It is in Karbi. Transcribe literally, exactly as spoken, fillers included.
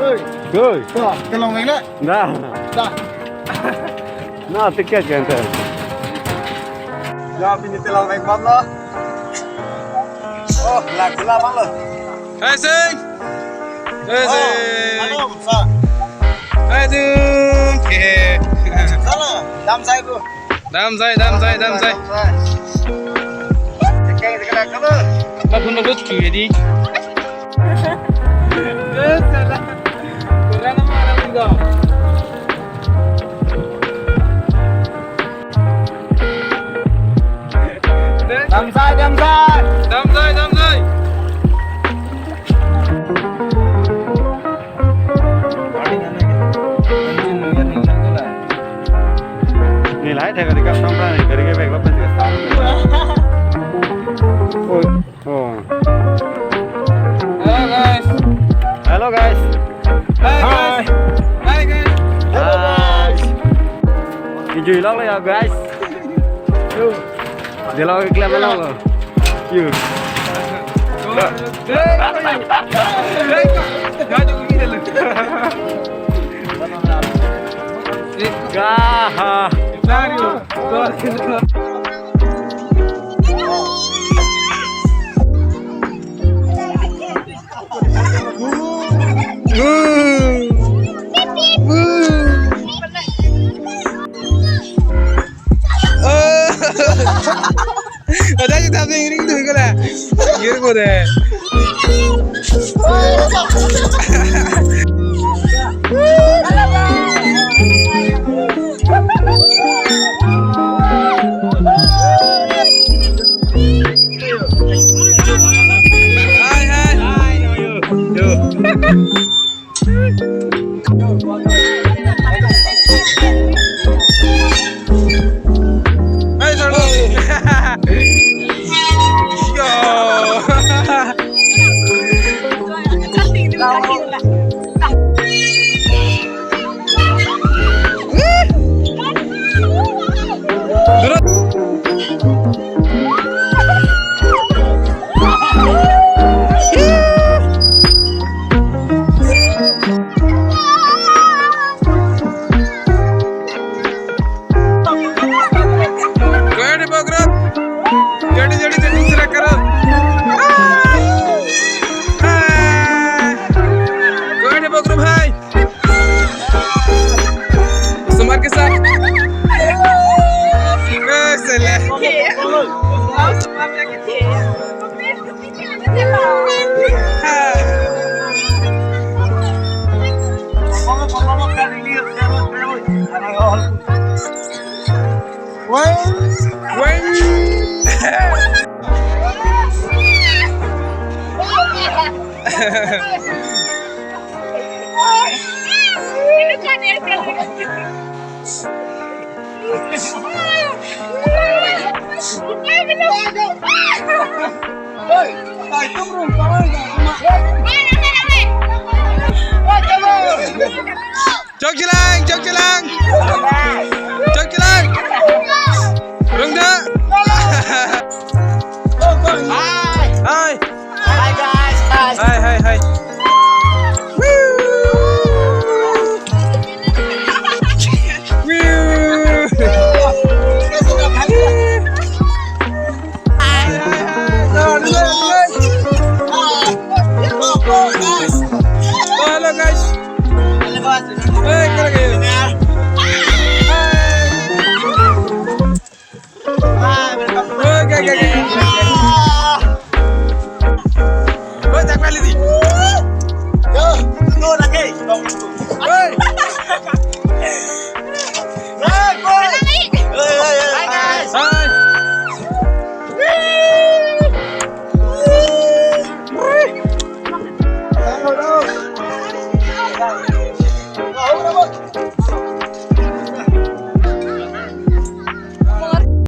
Oi. Oi. Wah, kelong vek le. Dah. Dah. Na, ticket kan te. Ya, pini telang vek bam lo. Oh, la kula bang lo. Hai, Sing. Hai, Sing. Halo, sa. Hai, Sing. Ke. Salah, dam sai ko. Dam sai, dam sai, dam sai. Dam sai. Cek, cek, cek, cek. Apa pun bagus cuy, di. Eh, salah. Kurang apa, kurang apa? Dam sai, dam sai. Dam sai, dam sai. Nilai thek kali ka samra ni, gari ke bag lapen sih. Oh, oh. Hello, guys. Hello, guys. Hi, guys. Hi. Hi, guys. Hi. Enjoy lang ya, guys. Yo. Dia lagi kelihatan lang lo. Yo. Gaha. Ada kita ring ring tu ko la. Gir ko de. Hai, hai. Yo. Hai, Sarlo. Yo. Kau ada program? Jadi, jadi, jadi, silakan. Hai. Hai. Kau ada program, hai? Sumar ke sath. Eh, salah. Wen, wen.